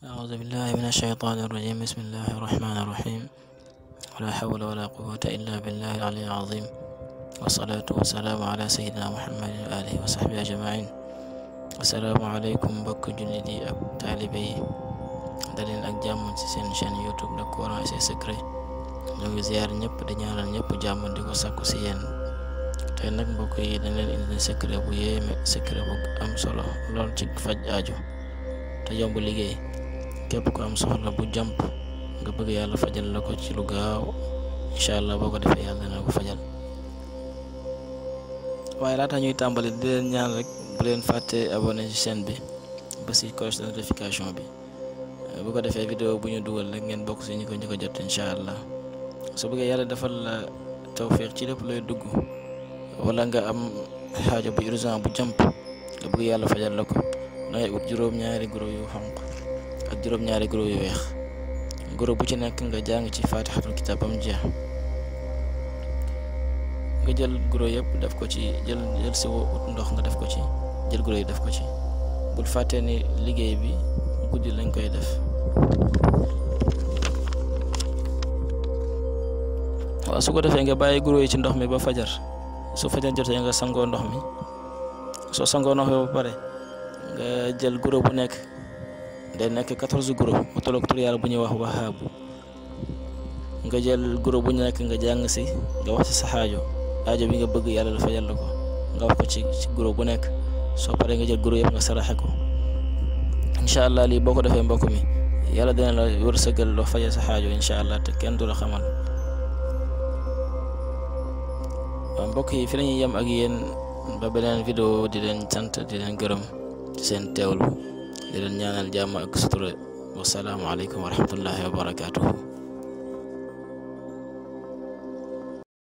أعوذ بالله من الشيطان الرجيم. بسم الله الرحمن الرحيم. ولا حول ولا قوة إلا بالله العلي العظيم. والصلاة والسلام على سيدنا محمد وآله وصحبه أجمعين. السلام عليكم mbokk jullit yi ak taalibe yi, daleen ak jàmm ci seen chaîne YouTube Le Coran et ses secrets. ñoo ngi ziar ñëpp di ñaanal ñëpp jàmm di ko sakku ci yéen. tey nag mbokk yi dañ leen indi secret bu yéeme, secret bu am solo lool ci faj aajo te yomb liggéey. képp ko am soxla bu jàmp nga bëgg yàlla fajal la ko ci lu gaaw, incha allah boo ko defee yàlla dana ko fajal. waaye laata ñuy tàmbali di leen ñaan rek bu leen fàtte abonné ci chaîne bi ba ci cloche de notification bi, bu ko defee vidéo bu ñu dugal rek ngeen bokk ci ñi ko jot incha allah. su bëggee yàlla defal la tawféex ci lépp looy dugg, wala nga am xaajo bu urgent bu jàmp nga bëgg yàlla fajal la ko, dangay ut juróom-ñaari guro yu xonq ak juróom-ñaari guro yu weex. guro bu ci nekk nga jàng ci faatixatul kitaab ba mu jeex. nga jël guro yëpp def ko ci jël si ut ndox nga def ko ci, jël guro yi def ko ci. bul fàtte ni liggéey bi guddi lañ koy def. waaw su ko defee nga bàyyi guro yi ci ndox mi ba fajar. su fajar jotee nga sangoo ndox mi. soo sangoo ndox mi ba pare nga jël guro bu nekk day nekk 14 guro mu tolloog tur yàlla bu ñuy wax wahaabu. nga jël guro bu nekk nga jàng si, nga wax ci sa aajo bi nga bëgg yàlla la fajal la ko, nga wax ko ci guro bu nekk. soo paree nga jël guro yëpp nga saraxe ko. incha allah lii boo ko defee mbokk mi yàlla dina la wërsëgal loo fajal sa aajo incha allah te kenn du la xamal. waaw mbokk yi fi la ñuy yem ak yéen ba beneen vidéo. di leen sant di leen gërëm ci seen teewlu, di leen ñaanal jàmm ak sutura. wasalaamu aleykum wa rahmatullahi wa barakaatuhu.